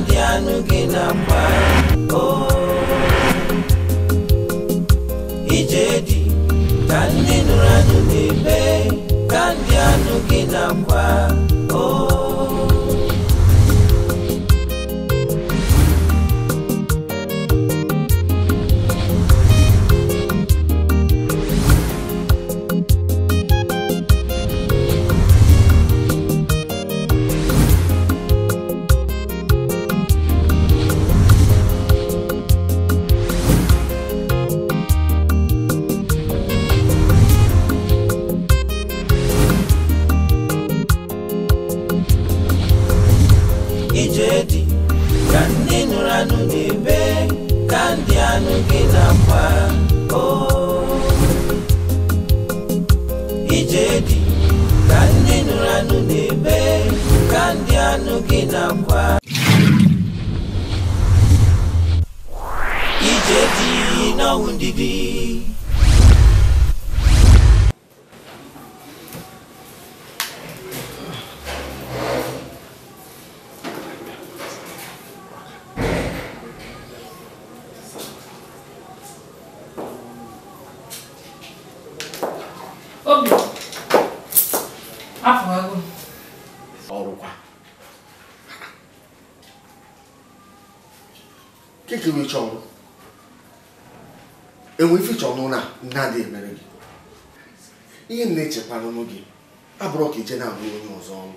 ndị anụ gị na-akwa o. Ije dị ka ndị nụrụ anụ na-ebe, ka ndị anụ gị na-akwa o. Ije dị ka ndị nụrụ anụ na-ebe, ka ndị anụ gị na-akwa o. Ije dị ka ndị nụrụ anụ na-ebe, ka ndị anụ gị na-akwa. Ije dị n'ọnwụ ndidi. Obi, afọ m. Ọrụkwa. Keke wee chọrọ. Enwe ife chọrọ n'ụlọ a na-adịghị emere gị. Ihe m na-echekwa n'ọnụ gị abụrụ ka ije na-abụ onye ọzọ ọrụ.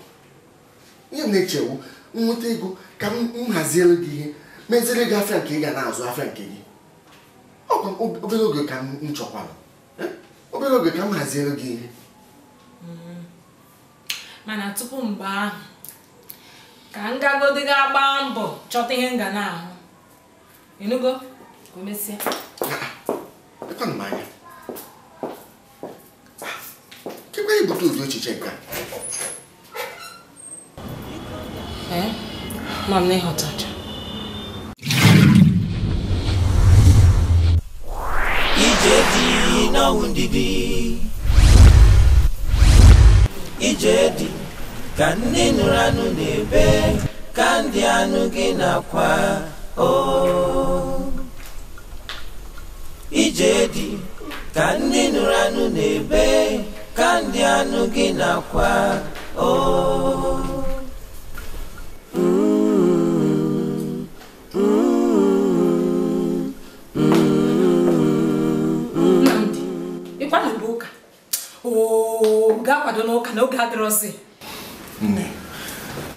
Ihe m na-echewu nweta ego ka m haziere gị ihe, meziere gị afịa nke ị ga na-azụ afịa nke gị. Ọkwa obere oge ka m chọkwara. Obere oge ka m haziere gị ihe. Mana tupu mgbe ahụ ka m gagodi ga gbaa mbọ chọta ihe m ga na-ahụ. Ịnụgo? Ka o mesịa. Ekwanụ m anya. Kekwa ibute ụdị echiche nke a? Ee, ma m na ịghọtacha. Ije dị n'ọnwụ ndidi. Ije dị ka ndị nụrụ anụ na-ebe, ka ndị anụ gị na-akwa o. Ije dị ka ndị nụrụ anụ na-ebe, ka ndị anụ gị na-akwa o. Nnamdi, ịkwadobe ụka? Oo, gaa kwado n'ụka n'oge adịrọzi. Nne,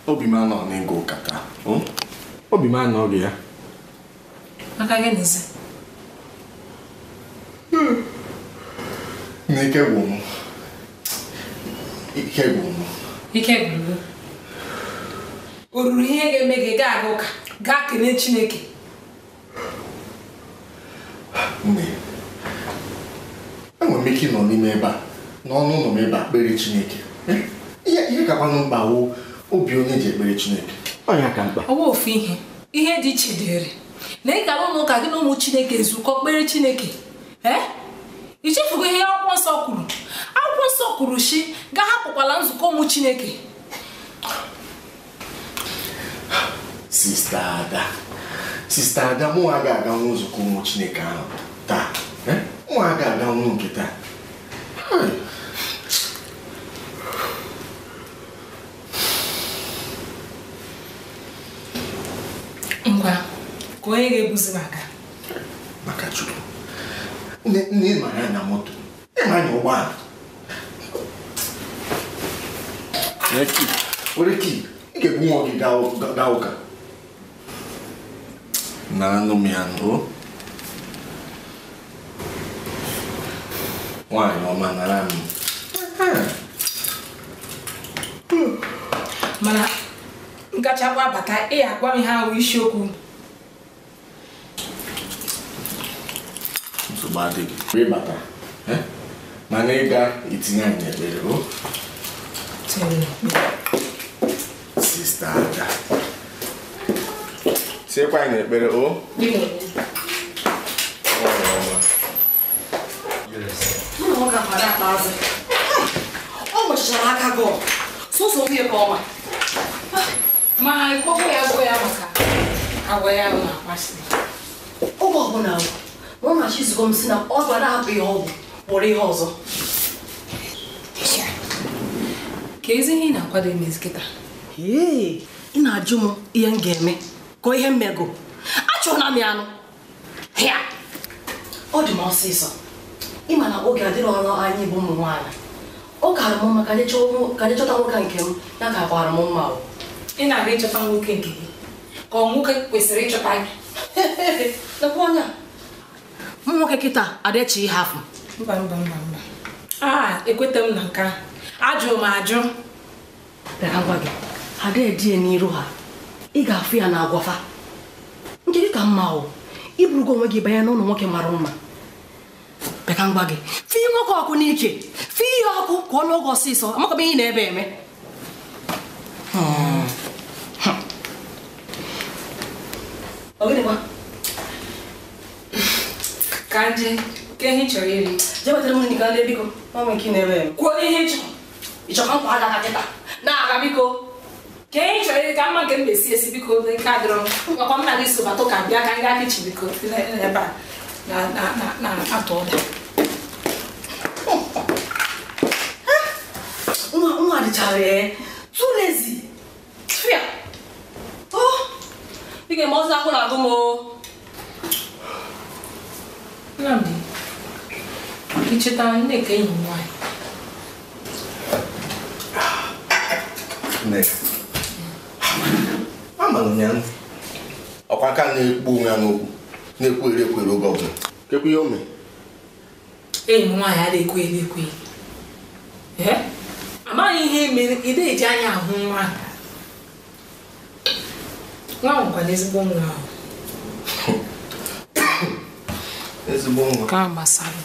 obi m anọ n'ịga ụka taa. Obi m anọghị ya. Maka gịnịzi? Nne, ike gwụrụ m. Ike gwụrụ m. Ike gwụrụ gị? O ruru ihe ga-eme gị gaa aga ụka, gaa kelee Chineke? Nne, enwere m ike ịnọ n'ime ebe a, n'ọnụ ụlọ m ebe a kpere Chineke. Ihe kakwanụ mkpa wụ obi onye ji ekpere Chineke. Ọ ya ka mkpa. Ọ bụ ofu ihe. Ihe dị iche dịrị na ị gara ụlọ ụka gị na ụmụ Chineke ezukọ kpere Chineke. Ee? I chefugo ihe akwụkwọ nsọ kwuru? Akwụkwọ nsọ kwuru shi gaa hapụkwala nzukọ ụmụ Chineke. Sista Ada, Sista Ada, mụ agaghị aga nzukọ ụmụ Chineke ahụ taa. Mụ agaghị aga nke taa. Ngwa, ka onye ga-ebuzi m aga. Maka Chukwu. Nne ma anya moto, ịma anya ụgbọala. Were kii, ị ga-ebu nwa gị gaa ụka. Nara nụ m ya nụ. Nwaanyị ọma nara m. Mana ngachakwa bata ị agwa m ihe ahụ isiokwu. Nsogbu adịghị. Ịbata, mana ị ga etinye anyị n'ekpere o. Sista Ada, tinyekwa anyị n'ekpere o. Ọ nwechara aka gị sọsọ nwunye ka ọma. Ma ịkpọkwa ya gụọ ya maka Agwa ya na-akwasị. Oge ọbụla ọ na-achọ izukọ m si na ọ gwara hapụ ihe ọgwụ kpọrọ ihe ọzọ. Ka ezi ihe ị na-akwado imezi kịta? Ee, ị na-ajụ m ihe m ga-eme ka ihe mmego. Achọrọ m ya anụ. Hịa! Ọ dị m ọsịsọ. Ị ma na oge adịrọ ọrụ anyị bụ ụmụ nwaanyị. Ọ kara m mma ka anyị chọta nwoke nke m ya ka kwara m mma. Ị na-aga ịchọta nwoke nke gị ka ọ nwoke kwesịrị ịchọta gị? Lekwa anya. M nwoke kịta adịchi ihe afọ. Mba mba mba mba. Ah, ekweta m na nke a. Ajụ m ajụ. Bịa gwa gị, ada edie n'iru ha. Ị ga-afụ ya na agwafa. Nke gị ka mma o. Iburugo onwe gị banye n'ụlọ nwoke mara mma. Bịa ngwa gị, fii nwoke ọkụ n'ike. Fii ya ọkụ ka ọ n'oge ọsịsọ. Amaka m ihe ị na-ebe eme. Ọ gịnịkwa? Ka nje, ke ihe ị chọrọ iri. Jee wetara m nri ka nri biko. Ọ nwere ike ị na-ebe eme. Kwuo ihe ị chọrọ. Ị chọrọ ka m kwa aka kịta? Na-aga biko. Ka ihe ị chọrọ iri ka mma nke m na-esi esi biko nke adịrọ m. Ọkwa m na gị so bata ụka bịa ka m gaa kichin biko ebe a na-atụ ụda. Nwa dịchara ee. Too lazy. Fịa. Oh, ị ga-eme ọzọ akwụ na-agụ m o. Nnamdi, ị chetara Nneka enyi m nwaanyị? Nneka, amara m ya ọkwa aka na-ekpu onwe ya n'okwu na-ekwu eri ekwere oge ọbụla. Kekwa ihe o mere? Enyi m nwaanyị adịghị ekwu eri ekwu eri. Amaghị ihe mere ị na-eji anya ahụ nwa. Nwa nwekwana ezigbo nwa ahụ. Ezigbo nwa. Ka gbasara.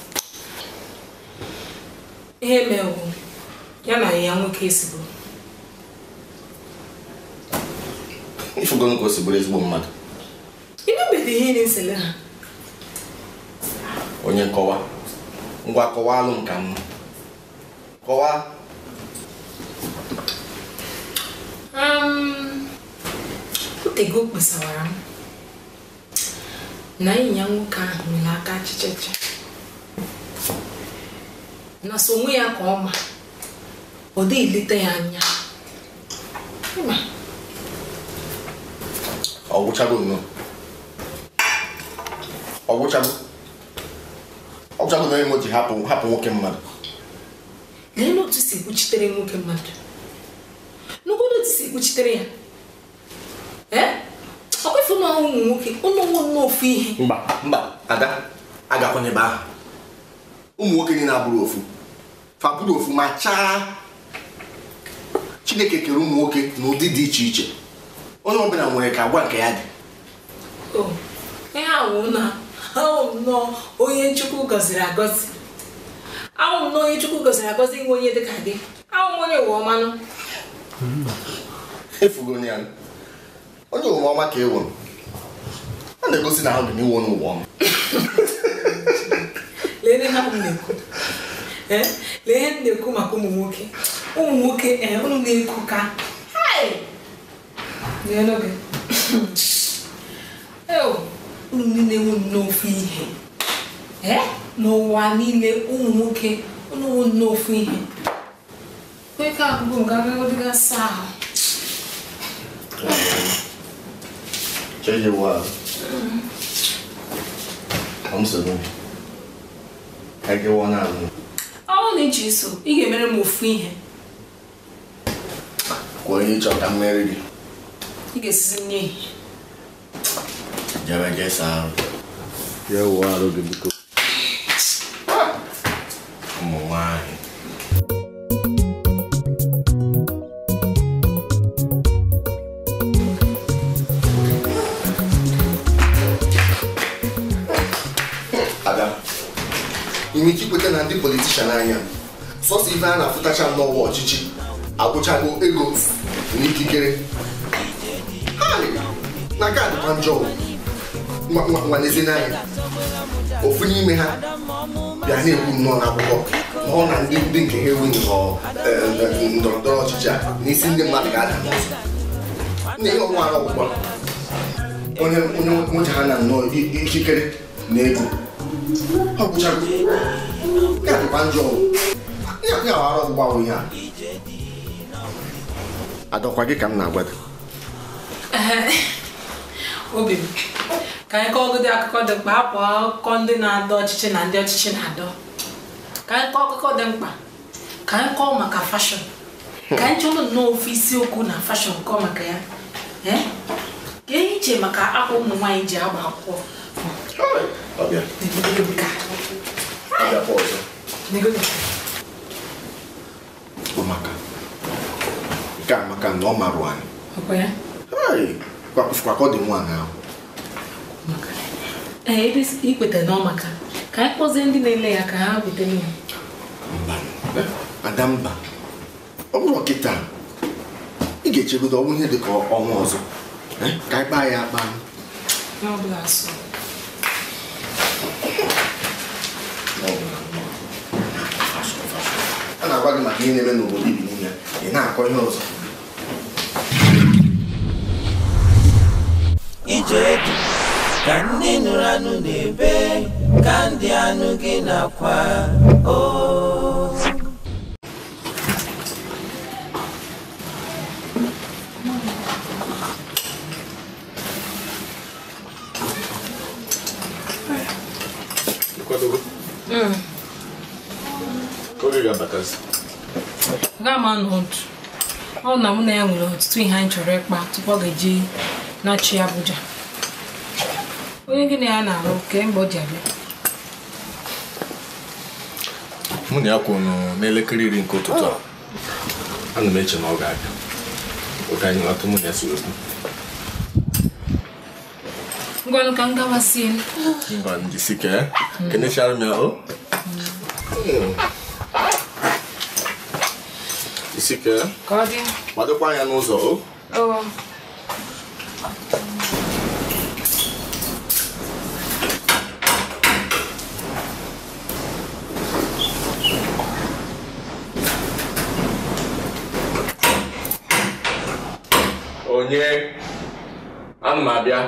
Ihe mere ya na ya nwoke ezigbo. Ifugo ka o si bụrụ ezigbo mmadụ. Ịnụbeghị ihe na-esele ha. Onye nkọwa. Ngwa kọwalụ m ka m. Kọwaa. Otego kpesawara m na enyi ya nwoke ahụ nwere aka chịchịchị na so onwe ya ka ọ ma ọ dịghị eleta ya anya. Ịma? Ọ gwụchago nnọọ. Ọ gwụchago. Ọ gwụchago na onye ji hapụ nwoke mmadụ. Lee n'otu si kwuchitere nwoke mmadụ. N'ogodo otu si kwuchitere ya. Ọ kwefu na ụmụ nwoke, ụmụ n'ofu ihe. Mba, mba, Ada, agakwana ebe ahụ. Ụmụ nwoke niile abụrụ ofu. Fa bụrụ ofu ma chaa. Chineke kere ụmụ nwoke n'ụdị dị iche iche. Onye ọbụla nwere ka agwa nke ya dị. Ihe awụ na ahụ m nọọ onye Chukwu gọziri agọzi. Ahụ m nọọ onye Chukwu gọziri agọzi inwe onye dịka gị. Ahụ m onye ụwa ọmanụ. Efugo ya. Onye ụwa ọma ka ewu. Ọ na-egosi na ahụ gị n'iwu onye ụwa ọma. Lee ihe m na-ekwu. Lee ihe m na-ekwu maka ụmụ nwoke. Ụmụ nwoke unu na-ekwu ka. Lee gị. Unu niile wụ n'ofu ihe. N'ụwa niile ụmụ nwoke unu wụ n'ofu ihe. Ike agụgụ nke agaghị saa ahụ. Change your world. I'm sorry. I get one out. Ọ bụrụ na ị ji so, ị ga-emere m ofu ihe. Kwuo ihe ị chọrọ ka m mere gị. Ị ga-esizi m n'ehihie. Jebe jee saa ahụ. Jee wụọ arụ gị biko. Ụmụ nwaanyị. Ada, ị nwere ike ikweta na ndị politishan anya sọsọ ife a na-afụtacha n'ọwa ọchịchị agwụchago ego na ikikere. Na nke a dịkwa njọ. Nwanezi n'anya ofu n'ime ha bịa na-ekwu nnọọ n'akwụkwọ na ọ na ndị nke ha enweghị ndọrọ ndọrọ ọchịchị a n'isi ndị mmadụ ga-ada n'ụzọ. Nna ihe ọnwa ara ọgwụgwa Onye onye ha na nnọọ ikikere na ego. Ọ gwụchago. Ya dịkwa njọ. Ya arụ ọgbụgba ahụ ihe a. Adọkwa gị ka m na-agwa gị. Obi m, ka anyị kọọgide akụkọ dị mkpa, hapụ akụkọ ndị na-adọ ọchịchị na ndị ọchịchị na-adọ. Ka anyị kọọ akụkọ dị mkpa, ka anyị kọọ maka fashọn. Ka anyị chọrọ nnọọ ofu isiokwu na fashọn kọọ maka ya. Ka ihe iche maka akwa ụmụ nwaanyị ji agba akwụkwọ. Nke a maka na ọ marụ anyị. Kwa ka ọ dị nwa ahụ. Ee, ebe i kwetara na ọ maka ka anyị kpọzie ndị na-ele ya ka ha wetara ya. Mba, Adamba, ọ bụrụ kịta ị ga-echegodo ọnwụ ihe dị ka ọnwa ọzọ ka anyị kpaa ya akpa. A na-agwa gị maka ihe na-eme n'obodo ibi n'ime ya, ị na-akọ ihe ọzọ. Ije dị ka ndị nụrụ anụ na-ebe, ka ndị anụ gị na-akwa o. Aga m anọ ọdụ. Ọ na mụ na ya nwere ọtụtụ ihe anyị chọrọ ịkpa tupu ọ ga-eji na-achị Abuja. Onye gị na ya na-arụ kemgbe ọ ji abịa? Mụ na ya kwuru n'elekere 10 nke ụtụtụ a. Ana m eche na ọ ga-abịa. Oge anyị atụ mụ na ya soro okwu. Ngwanụ ka m gawazie. Ngwanụ jisike. Kenechara m ya o. Jisike. Ka ọ dị. Kwadokwa anya n'ụzọ o. Oo. Onye, ana m abịa.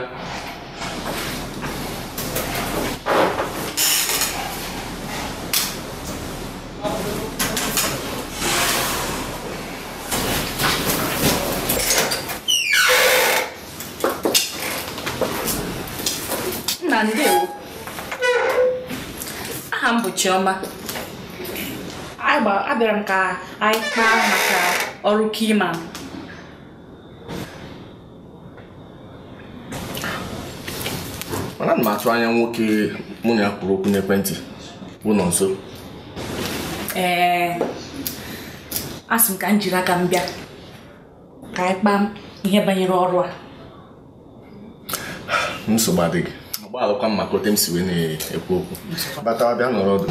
Nna, ndewo. Aha m bụ Chioma. Abịara m ka anyị kpaa maka ọrụ kima. Mana m atụ anya nwoke mụ na ya kwuru okwu n'ekwentị bụ nọ nso. Ee, asị m ka m jiri aka m bịa ka anyị kpaa ihe banyere ọrụ a. Nsogbu adịghị. Agbalụkwa m maka otu m si wee na-ekwu okwu. Batawa bịa nọrọ ọdụ.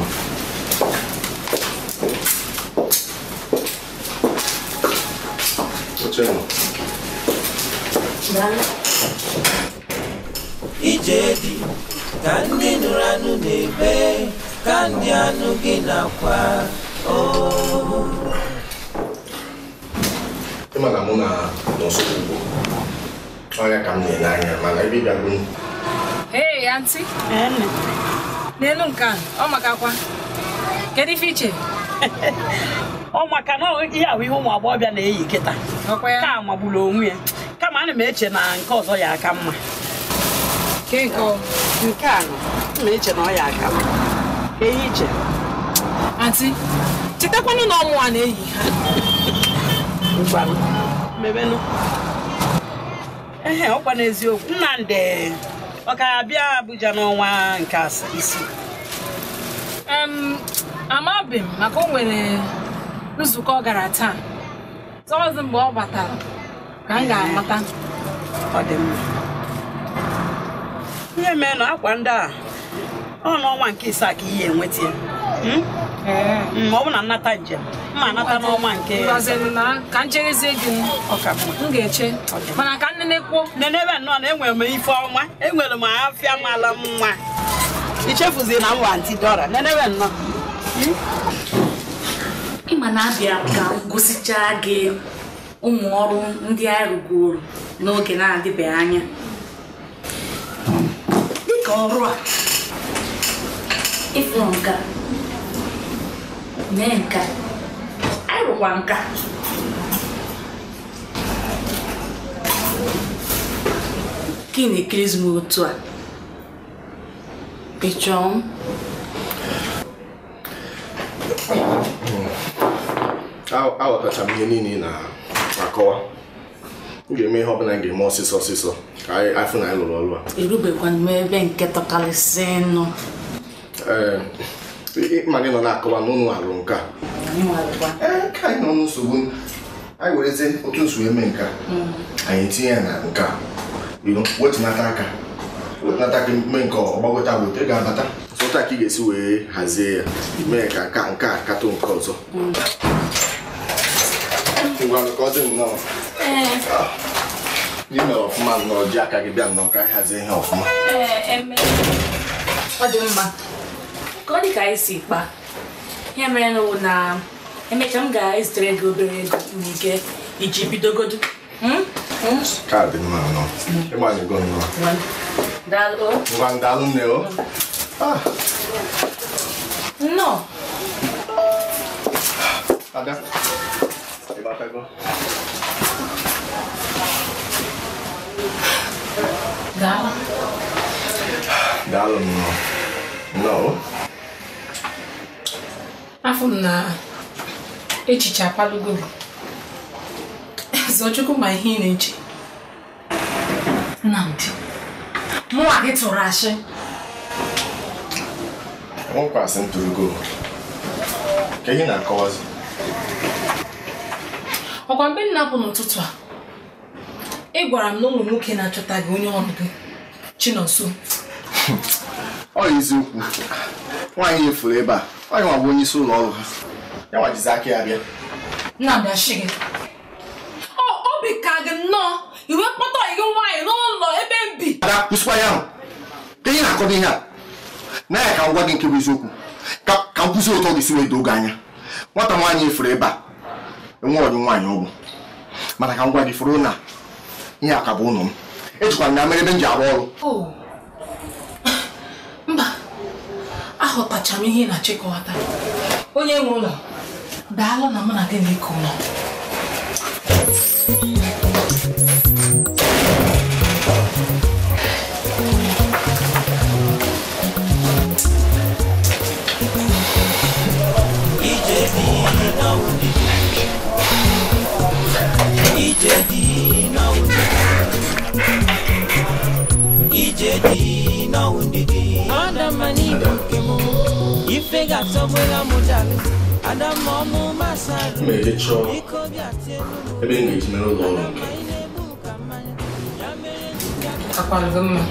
Oche nọ. Ije dị ka ndị nụrụ anụ na-ebe, ka ndị anụ gị na-akwa o. Ịma na mụ na nọọsụ ugbo ọnya ka m na-ele anya mana ebe ịbịago. Hey, aunty. N'elu nke a, ọ makakwa. Kedu ife iche? Ọ maka na ihe ahụ ihe ụmụ agbọghọbịa na-eyi kịta. Ka magburu onwe ya. Kama ana m eche na nke ọzọ ya aka mma. Nke a nọ, m na-eche na ọ ya aka mma. Ka ihe iche. Aunty, chetakwanụ na ọmụ a na-eyi ha. Ngwanụ, mebenụ. Ehe, ọkwa n'eziokwu. Nnamdị ọ ka abịa Abuja n'ọnwa nke isii? Amabeghị m maka o nwere nzukọ ọ gara taa. Tọọzụ mgbe ọ batara ka m ga-amata. Ọ dị mma. Ihe mee na akwa ndị a ọ n'ọnwa nke isaa ka ihe enweta ya. Ma ọ bụ na nnata njem, mma anata n'ọnwa nke ka m cherezie gị. M ga-eche mana ka nnene kwuo. Nenebe nnọọ na enwere m ife ọnwa, enwere m afịa mara mma. Ichefuzi na m wa Aunty Dora. Nenebe nnọọ. Ịma na abịa ka gosichaa gị ụmụ ọrụ ndị anyị rụgoro n'oge na-adịbeghị anya. ọrụ a. Ịfụ nka mee nka anyị rụkwa nka. Ka ị na-ekirizi m otu a, ị chọọ m? Aghọtacha m ihe niile ị na-akọwa. M ga-eme ihe ọbụla m ga-eme ọsịsọ ọsịsọ ka anyị afụ na anyị lụrụ ọrụ a. Erubekwana m ebe nke tọkarịsịnụ. Ee, ma gị nọ na-akọwa na ụnụ alụrụ nke a. Ee, ka anyị nọ n'nsogbu anyị werezie otu nsogbu eme nke a, anyị tinye ya na nke a, wetunata aka mee nke ọgbagote agbote ị ga-abata. Otu a ka ị ga-esi wee hazie ya mee ka nke a katụ nke ọzọ. Ngwa ka ọ dị nnọọ. Ị mere ọfụma nnọọ, ji aka gị bịa nnọọ ka anyị hazie ihe ọfụma. Ọ dị mma ka ọ dị ka anyị si kpa. Ihe mere na emechaa m ga-ezitere gị obere ego nke iji bidogodu. Ka dị mma nnọọ. Ịgbanyego nnọọ. Daalụ. Ngwa daalụ nne o. Nnọọ. Ada. Ịbatago. Daalụ. Daalụ nnọọ. Nnọọ. Afọ m na echiche akwalugo gị. Zọchukwu ma ihe ị na-eche. Nnamdi, mụnwa gị tụrụ ashị. Nkwasị m tụrụ go. Ka ihe na-akọwazi. Ọkwa mgbe m na-apụ n'ụtụtụ a, ị gwara m na ụmụ nwoke na-achọta gị onye ọrụ gị, Chinonso. Ọ eziokwu. Nwaanyị efuru ebe a, ọ ya nwa bụ onye isi ụlọ ọrụ ha. Ya nwa jizi aka ya bịa. Nnamdi ashị gị. Obi ka gị nnọọ, iwe kpọta gị nwaanyị n'ụlọ ebe m bi. Ada, kwụsịkwa ya ahụ. Ka ihe na-akọdo ihe a. Na ya ka m gwa gị nke bụ eziokwu. Ka m kwụsị ụtọ gị si wee doo gị anya. Nwata nwaanyị efuru ebe a, enwe ọdị nwaanyị ọ bụ. Mana ka m gwa gị furu na ihe a ka bụ ụlọ m. Ejikwa m ya mere ebe m ji arụ ọrụ. Mba, aghọtacha m ihe ị na-achịkọta. Onye nwe ụlọ, daalụ na mụ na gị na-eke ụlọ. M chọọ ebe m ga-eji mere ụlọ ọrụ nke. Akwalugo mma.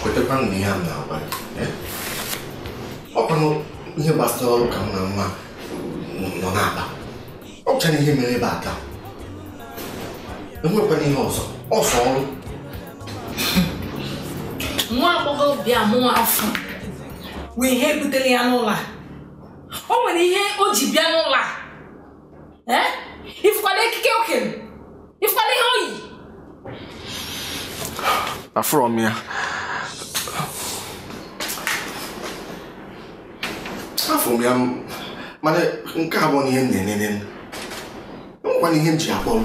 Kwetekwa na ihe a m na-agwa gị. Ọ kwanụ ihe gbasara ọrụ ka m na nwa nọ na-akpa. Ọ bụcha na ihe mere ebe a taa. Enwekwana ihe ọzọ, ọsọ ọrụ. Nwa agbọghọ bịa mụọ afọ wee ihe butere ya n'ụlọ a. O nwere ihe o ji bịa n'ụlọ a. Ee? Ifụkwala ekike okenye, ifụkwala ihe oyi. Afụrọ m ya. Afụrụ m ya, mana nke abụọ na ihe m na-enene. Enwekwana ihe m ji akpọrọ.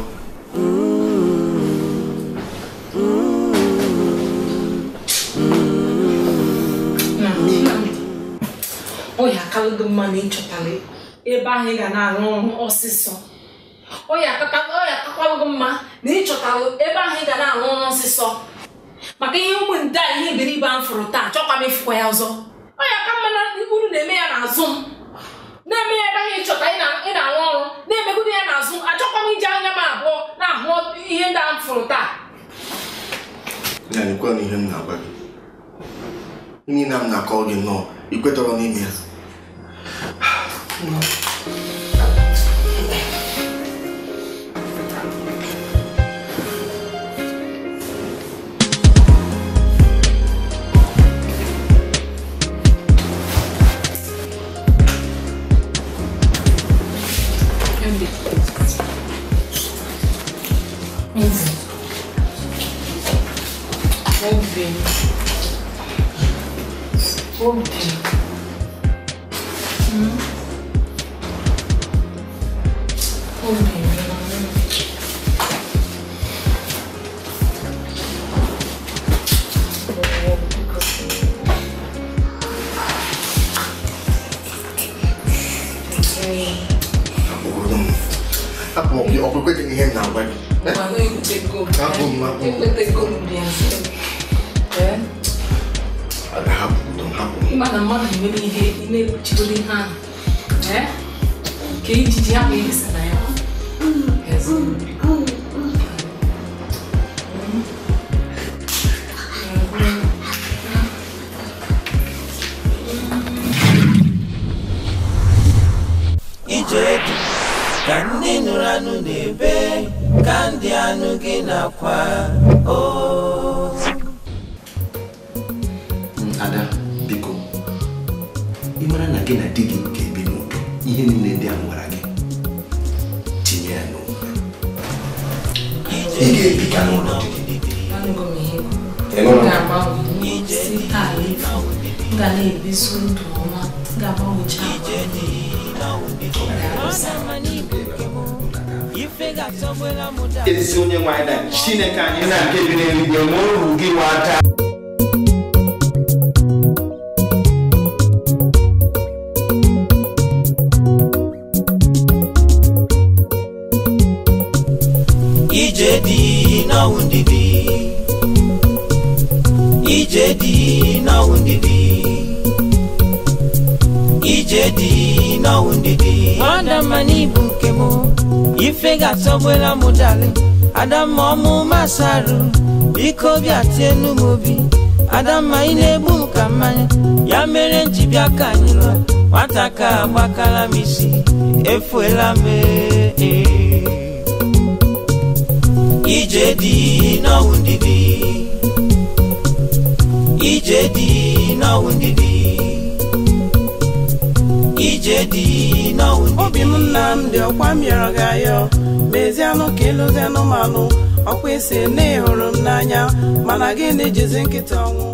Ọ ya akalụgo mma na ịchọtara ebe ahụ ị ga na-arụ ọrụ ọsịsọ. Ọ ya akakwalụgo mma na ịchọtara ebe ahụ ị ga na-arụ ọrụ ọsịsọ. Maka ihe ụmụ nde a ihe iberibe a m fụrụ taa, chọkwa m ịfụkwa ya ọzọ. Ọ ya aka mma na unu na-eme ya n'azụ m. Na-eme ya ebe ahụ ịchọta ị na-arụ ọrụ, na-emegodo ya n'azụ m. Achọkwa m iji anya m abụọ na-ahụ ihe ndị a m fụrụ taa. Ya nekwa na ihe m na-agwa gị. Ihe na m na-akọ gị nnọọ, ị kwetọrọ n'ime ya. dị m. O wutere m. Obi m. Ịma na mmadụ na-emere ihe ị na-ekpuchigoro ihe ahụ ka ijiji hapụ irisa na ya. Ije dị ka ndị nụrụ anụ na-ebe ka ndị anụ gị na-akwa o. Ada, biko, ị mara na gị na di gị ga-ebi n'udo, ihe niile ndị a gwara gị tinye ya n'omume. Ị ga-ebi ka n'ụlọ di gị. M ga-agbanwe si taa efu, m ga na-ebizu ndụ ọma, m ga-agbanwecha ezi onye nwe anyị na Chineke anyị na nke bi n'eluigwe nwe ohu gị nwata. Ije dị n'ọnwụ ndidi, ije dị n'ọnwụ ndidi, ije dị n'ọnwụ ndidi. Nwada n'ibu nke mụ, ife ga-atọgbela mụ dali. Adamma ọmụ masarụ, biko bịa tienu m obi. Adamma ị na-egbu m ka mmanya, ya mere m ji bịa ka anyị lụọ. Nwata ka agbakala m isi, efuela m ee. Ije dị n'ọnwụ ndidi, ije dị n'ọnwụ ndidi, ije dị n'ọnwụ ndidi. Obi m Nnamdị ọkwa m yọrọ gị ayọ, mezianụ ka ịlụzianụ manụ, ọkwa isi na ị hụrụ m n'anya, mana gịnị jizi nkịta ọnwụ.